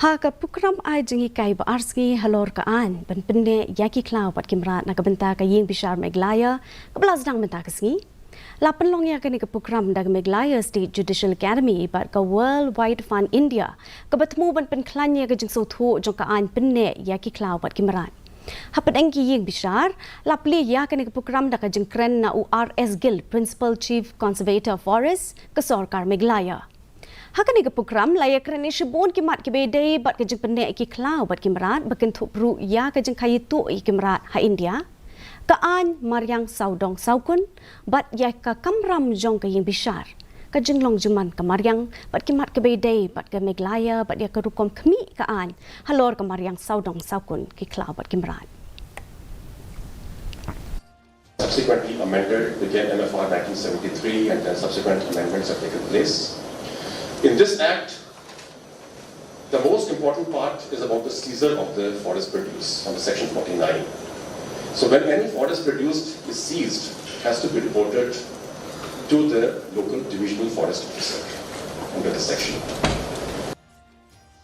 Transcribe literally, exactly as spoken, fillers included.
Ha ka program ai jinghikai ba ar sngi halor ka aiñ ban pynneh ïa ki khlaw bad ki mrad na ka bynta ka Ïing Bishar Meghalaya kaba la sdang mynta ka sngi, la pynlong ïa kane ka program da ka Meghalaya State Judicial Academy bad ka World Wide Fund India, kaba thmu ban pynkhlaiñ ïa ka jingsngewthuh jong ka aiñ pynneh ïa ki khlaw bad ki mrad. Hapdeng ki ïing bishar, la plie ïa kane ka program da ka jingkren na u R S Gill, Principal Chief Conservator Forest ka Sorkar Meghalaya. Ha kane ka program la ïakren ïa shibun ki mat kiba ïadei bad ka jingpynneh ki khlaw bad ki mrad, ba kynthup ruh ïa ka jingkhaïi tuh ïa ki mrad ha India, ka aiñ mariang sawdong sawkun, bad ïa ka kamram jong ka ïing bishar, ka jinglong jingman ka mariang bad ki mat kiba ïadei bad ka Meghalaya, bad ïa ka rukom khmih ka aiñ halor ka mariang sawdong sawkun ki khlaw bad ki mrad. Subsequently amended with the M F R nineteen seventy-three, and then subsequent amendments have taken place. In this act, the most important part is about the seizure of the forest produce under section forty-nine. So when any forest produce is seized, it has to be reported to the local divisional forest officer under the section.